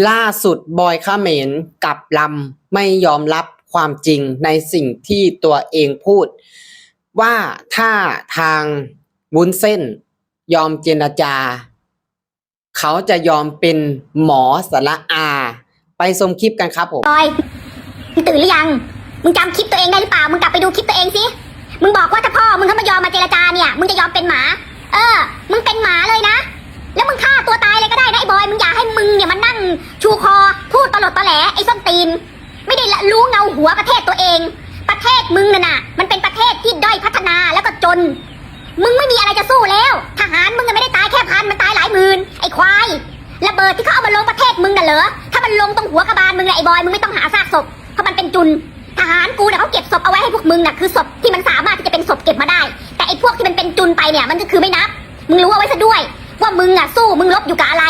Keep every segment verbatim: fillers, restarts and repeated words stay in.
ล่าสุดบอยเขมรกลับลำไม่ยอมรับความจริงในสิ่งที่ตัวเองพูด ว่าถ้าทางวุ้นเส้นยอมเจรจา เขาจะยอมเป็นหมอสระอา ไปชมคลิปกันครับผม บอย มึงตื่นหรือยัง มึงจำคลิปตัวเองได้หรือเปล่า มึงกลับไปดูคลิปตัวเองสิ มึงบอกว่าถ้าพ่อมึงเขาไม่ยอมมาเจรจาเนี่ย มึงจะยอมเป็นหมา เออ มึงเป็นหมาเลยนะ แล้วมึงฆ่าตัวตายเลยก็ได้นะไอ้บอย มึงอย่าให้มึงเนี่ยมานั่งชูคอ พูดตลอดตอแหลไอ้ส้นตีน ไม่ได้รู้เงาหัวประเทศตัวเอง ประเทศมึงน่ะนะมันเป็นประเทศที่ด้อยพัฒนาแล้วก็จน มึงไม่มีอะไรจะสู้แล้ว ทหารมึงยังไม่ได้ตายแค่พัน มันตายหลายหมื่น ไอ้ควาย ระเบิดที่เขาเอามาลงประเทศมึงน่ะเหรอ ถ้ามันลงตรงหัวกระบาลมึงน่ะไอ้บอย มึงไม่ต้องหาซากศพ เพราะมันเป็นจุน ทหารกูเนี่ยเขาเก็บศพเอาไว้ให้พวกมึงน่ะ คือศพที่มันสามารถที่จะเป็นศพเก็บมาได้ แต่ไอ้พวกที่มันเป็นจุนไปเนี่ย มันก็คือไม่นับ มึงรู้เอาไว้ซะด้วย ว่ามึงอ่ะสู้ มึงรบอยู่กับอะไร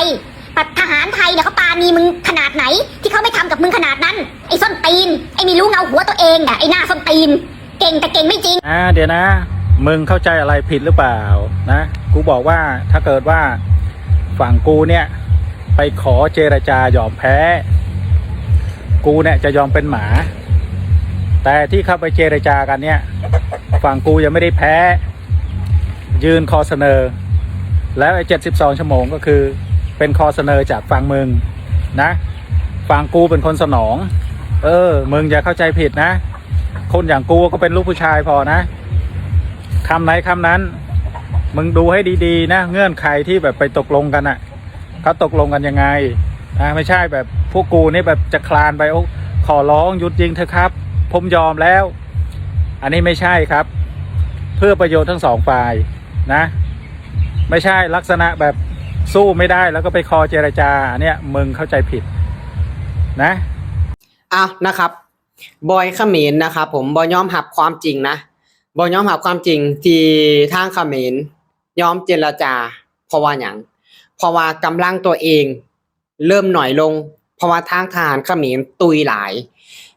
ทหารไทยเนี่ยเขาปราณีมึงขนาดไหน ที่เขาไม่ทำกับมึงขนาดนั้น ไอ้ส้นตีน ไอ้ไม่รู้เงาหัวตัวเองอ่ะ ไอ้หน้าส้นตีน เก่งแต่เก่งไม่จริง อ่าเดี๋ยวนะ มึงเข้าใจอะไรผิดหรือเปล่านะ กูบอกว่าถ้าเกิดว่าฝั่งกูเนี่ย ไปขอเจรจายอมแพ้ กูเนี่ยจะยอมเป็นหมา แต่ที่เข้าไปเจรจากันเนี่ย ฝั่งกูยังไม่ได้แพ้ ยื่นข้อเสนอ แล้วไอ้เจ็ดสิบสองชั่วโมงก็คือ เป็นข้อเสนอจากฝั่งมึงนะ ฝั่งกูเป็นคนสนอง เออ มึงอย่าเข้าใจผิดนะ คนอย่างกูก็เป็นลูกผู้ชายพอนะ คำไหนคำนั้น มึงดูให้ดีๆนะ เงื่อนไขที่แบบไปตกลงกันอ่ะ เขาตกลงกันยังไงนะ ไม่ใช่แบบพวกกูนี่แบบจะคลานไป โอ้ ขอร้องหยุดยิงเถอะครับ ผมยอมแล้ว อันนี้ไม่ใช่ครับ เพื่อประโยชน์ทั้งสองฝ่ายนะ ไม่ใช่ลักษณะแบบสู้ไม่ได้แล้วก็ไปขอเจรจา อันเนี้ยมึงเข้าใจผิดนะ อ้าวนะครับ บอยเขมรนะครับผม บ่ยอมรับความจริงนะ บ่ยอมรับความจริงที่ทางเขมรยอมเจรจา เพราะว่าหยัง เพราะว่ากำลังตัวเองเริ่มหน่อยลง เพราะว่าทางทหารเขมรตุยหลาย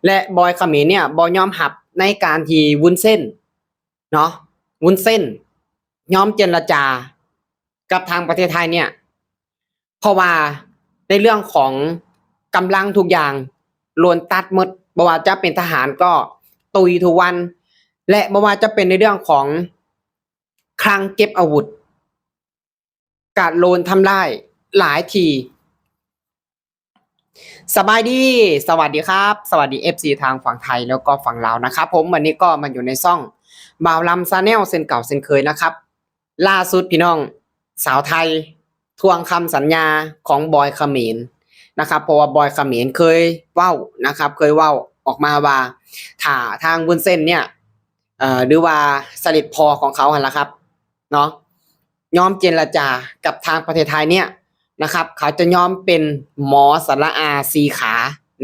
และบอยเขมรเนี่ยบ่ยอมรับในการที่วุ้นเส้นเนาะ วุ้นเส้นยอมเจรจากับทางประเทศไทยเนี่ย เพราะว่าในเรื่องของกำลังทุกอย่างโดนตัดหมด บ่ว่าจะเป็นทหารก็ตุยทุกวัน และบ่ว่าจะเป็นในเรื่องของคลังเก็บอาวุธ ก็โดนทำลายหลายที สบายดี สวัสดีครับ สวัสดี เอฟซี ทางฝั่งไทยแล้วก็ฝั่งลาวนะครับผม วันนี้ก็มาอยู่ในช่องบ่าวลำ Channel เช่นเก่าเช่นเคยนะครับ ล่าสุดพี่น้อง สาวไทยทวงคำสัญญาของบอยเขมรนะครับ เพราะว่าบอยเขมรเคยเว้านะครับ เคยเว้าออกมาว่า ถ้าทางวุ้นเส้นเนี่ย เอ่อ หรือว่าเสด็จพ่อของเขาหั่นล่ะครับ เนาะ ยอมเจรจากับทางประเทศไทยเนี่ยนะครับ เขาจะยอมเป็นหมอสระอาสี่ขา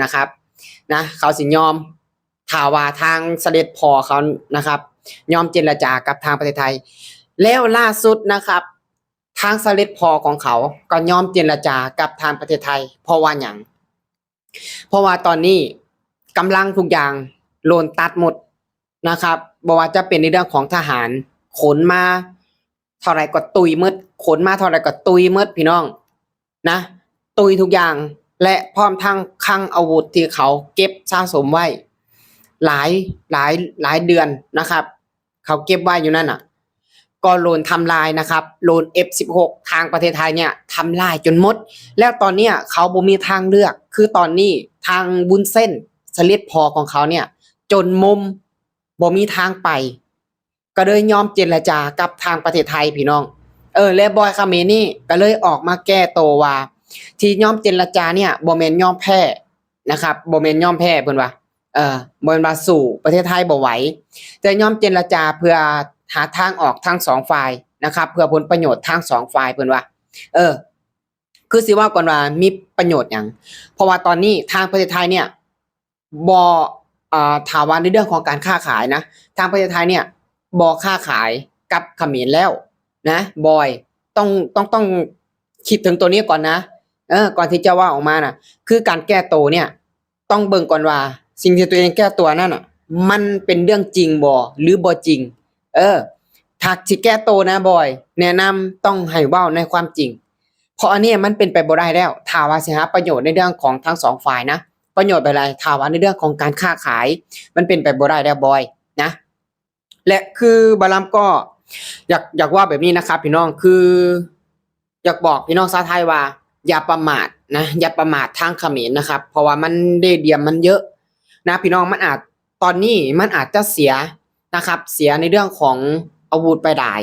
นะครับ นะ เขาสิยอม ถ้าว่าทางเสด็จพ่อเขานะครับ ยอมเจรจากับทางประเทศไทย แล้วล่าสุดนะครับ ทางเสด็จพ่อของเขาก็ยอมเจรจากับทางประเทศไทย เพราะว่าหยัง เพราะว่าตอนนี้กำลังทุกอย่างโดนตัดหมดนะครับ บ่ว่าจะเป็นในเรื่องของทหาร ขนมาเท่าไหร่ก็ตุยหมด ขนมาเท่าไหร่ก็ตุยหมดพี่น้องนะ ตุยทุกอย่าง และพร้อมทั้งคลังอาวุธที่เขาเก็บสะสมไว้ หลายหลายหลายเดือนนะครับ เขาเก็บไว้อยู่นั่นน่ะ ก็โดนทำลายนะครับ โดน เอฟสิบหก ทางประเทศไทยเนี่ยทำลายจนหมด แล้วตอนเนี้ยเขาบ่มีทางเลือก คือตอนนี้ทางวุ้นเส้นเสด็จพ่อของเขาเนี่ย จนมุมบ่มีทางไป ก็เลยยอมเจรจากับทางประเทศไทยพี่น้อง เออ และบอยเขมรนี่ก็เลยออกมาแก้ตัวว่า ที่ยอมเจรจาเนี่ยบ่แม่นยอมแพ้นะครับ บ่แม่นยอมแพ้เพิ่นว่า เอ่อ บ่แม่นว่าสู้ประเทศไทยบ่ไหว แต่ยอมเจรจาเพื่อหาทางออกทั้งสองฝ่ายนะครับ เพื่อผลประโยชน์ทั้งสองฝ่ายเพิ่นว่า เออ คือสิเว้าก่อนว่ามีประโยชน์หยัง เพราะว่าตอนนี้ทางประเทศไทยเนี่ย บ่ อ่า ถ้าว่าในเรื่องของการค้าขายนะ ทางประเทศไทยเนี่ย บ่ค้าขายกับเขมรแล้วนะ บอย ต้อง ต้อง ต้องคิดถึงตัวนี้ก่อนนะ เออ ก่อนที่จะว่าออกมาน่ะ คือการแก้ตัวเนี่ย ต้องเบิ่งก่อนว่า สิ่งที่ตัวเองแก้ตัวนั่นน่ะ มันเป็นเรื่องจริงบ่ หรือบ่จริง เออ ถ้าสิแก้ตัวนะบอย แนะนำต้องให้เว้าในความจริง เพราะอันนี้มันเป็นไปบ่ได้แล้ว ถ้าว่าสิหาประโยชน์ในเรื่องของทั้งสองฝ่ายนะ ประโยชน์แบบใด ถ้าว่าในเรื่องของการค้าขาย มันเป็นไปบ่ได้แล้วบอยนะ และคือบาลัมก็อยากอยากว่าแบบนี้นะครับพี่น้อง คือ อยากบอกพี่น้องชาวไทยว่า อย่าประมาทนะ อย่าประมาททางเขมรนะครับ เพราะว่ามันเล่ห์เหลี่ยมมันเยอะนะพี่น้อง มันอาจ ตอนนี้มันอาจจะเสียนะครับ เสียในเรื่องของอาวุธไปหลาย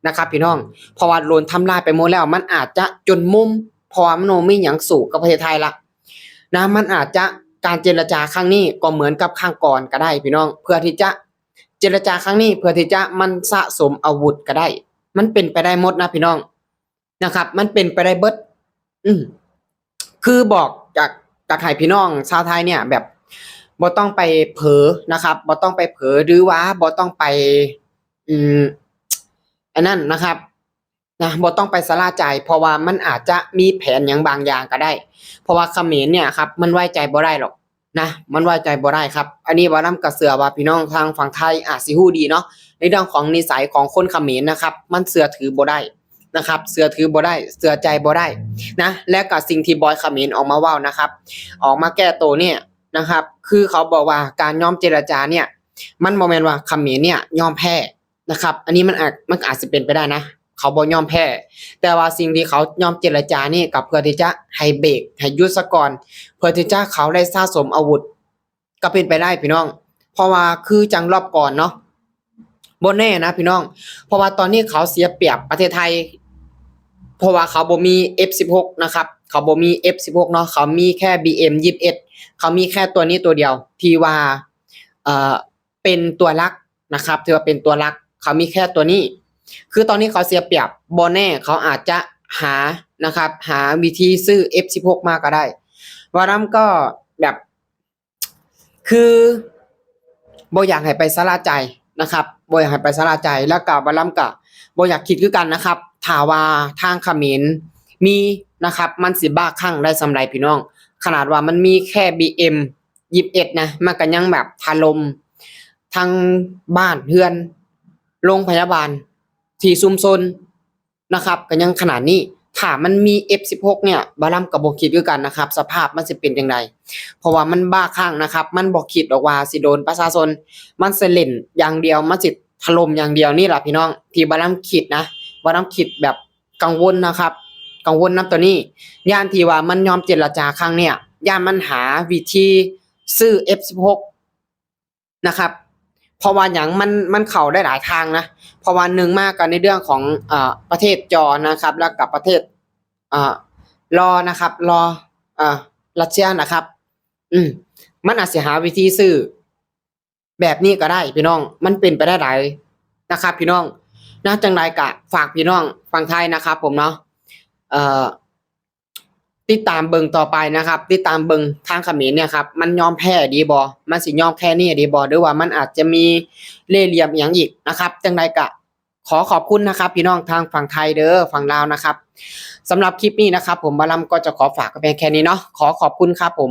นะครับพี่น้อง เพราะว่าโดนทำลายไปหมดแล้ว มันอาจจะจนมุม เพราะว่ามันบ่มีหยังสู้กับประเทศไทยละนะ มันอาจจะ การเจรจาครั้งนี้ก็เหมือนกับครั้งก่อนก็ได้พี่น้อง เพื่อที่จะเจรจาครั้งนี้ เพื่อที่จะมันสะสมอาวุธก็ได้ มันเป็นไปได้หมดนะพี่น้องนะครับ มันเป็นไปได้เบิด อืม คือบอกจากจากให้พี่น้องชาวไทยเนี่ยแบบบ่ต้องไปเผลอนะครับบ่ต้องไปเผลอ หรือว่าบ่ต้องไป อืม อันนั้นนะครับ นะบ่ต้องไปชะล่าใจ เพราะว่ามันอาจจะมีแผนหยังบางอย่างก็ได้ เพราะว่าเขมรเนี่ยครับ มันไว้ใจบ่ได้หรอกนะ มันไว้ใจบ่ได้ครับ อันนี้บาลัมก็เชื่อว่าพี่น้องทางฝั่งไทยอาจสิฮู้ดีเนาะ ในเรื่องของนิสัยของคนเขมรนะครับ มันเชื่อถือบ่ได้นะครับ เชื่อถือบ่ได้ เชื่อใจบ่ได้นะ และก็สิ่งที่บอยเขมรออกมาเว้านะครับ ออกมาแก้ตัวเนี่ยนะครับ คือเขาบอกว่าการยอมเจรจาเนี่ย มันบ่แม่นว่าเขมรเนี่ยยอมแพ้นะครับ อันนี้มันอาจ มันอาจสิเป็นไปได้นะ เขาบ่ยอมแพ้ แต่ว่าสิ่งที่เขายอมเจรจานี่ก็เพื่อที่จะให้เบรก ให้หยุดซะก่อน เพื่อที่จะเขาได้สะสมอาวุธ ก็เป็นไปได้พี่น้อง เพราะว่าคือจังรอบก่อนเนาะ บ่แน่นะพี่น้อง เพราะว่าตอนนี้เขาเสียเปรียบประเทศไทย เพราะว่าเขาบ่มี เอฟ สิบหก นะครับ เขาบ่มี เอฟ สิบหก เนาะ เขามีแค่ บี เอ็ม ยี่สิบเอ็ด เขามีแค่ตัวนี้ตัวเดียว ที่ว่า เอ่อ เป็นตัวหลักนะครับ ถือว่าเป็นตัวหลัก เขามีแค่ตัวนี้ คือตอนนี้เขาเสียเปรียบ บ่แน่เขาอาจจะหานะครับ หาวิธีซื้อ เอฟ สิบหก มาก็ได้ บาลัมก็แบบ คือบ่อยากให้ไปชะล่าใจนะครับบ่อยากให้ไปชะล่าใจ แล้วก็บาลัมก็บ่อยากคิดคือกันนะครับ ถ้าว่าทางเขมรมีนะครับ มันสิบ้าคลั่งได้ส่ำใดพี่น้อง ขนาดว่ามันมีแค่ บี เอ็ม ยี่สิบเอ็ด นะ มันก็ยังแบบถล่มทั้งบ้านเรือน โรงพยาบาล ที่ชุมชน นะครับ ก็ยังขนาดนี้ ถ้ามันมี เอฟ สิบหก เนี่ย บาลัมก็บ่คิดคือกันนะครับ สภาพมันสิเป็นจั่งใด เพราะว่ามันบ้าคลั่งนะครับ มันบ่คิดดอกว่าสิโดนประชาชน มันสิเล่นอย่างเดียว มันสิถล่มอย่างเดียวนี่ล่ะพี่น้อง ที่บาลัมคิดนะ บาลัมคิดแบบกังวลนะครับ กังวลนำตัวนี้ ย้านที่ว่ามันยอมเจรจาครั้งเนี่ย ย้านมันหาวิธีซื้อ เอฟ สิบหก นะครับ เพราะว่าหยัง มัน มันเข้าได้หลายทางนะ เพราะว่าหนึ่งมาก็ในเรื่องของ เอ่อ ประเทศจอนะครับ แล้วกับประเทศ เอ่อ รอนะครับ รอ เอ่อ รัสเซียนะครับ อืม มันอาจสิหาวิธีซื้อแบบนี้ก็ได้พี่น้อง มันเป็นไปได้หลายนะครับพี่น้อง นะ จั่งใดก็ฝากพี่น้องฝั่งไทยนะครับผมเนาะ เอ่อ ติดตามเบิ่งต่อไปนะครับ ติดตามเบิ่งทางเขมรเนี่ยครับ มันยอมแพ้ดีบ่ มันสิยอมแค่นี้ดีบ่ หรือว่ามันอาจจะมีเล่ห์เหลี่ยมอิหยังอีกนะครับ จั่งใดก็ขอขอบคุณนะครับ พี่น้องทางฝั่งไทยเด้อ ฝั่งลาวนะครับ สำหรับคลิปนี้นะครับ ผมบาลัมก็จะขอฝากไว้เพียงแค่นี้เนาะ ขอขอบคุณครับผม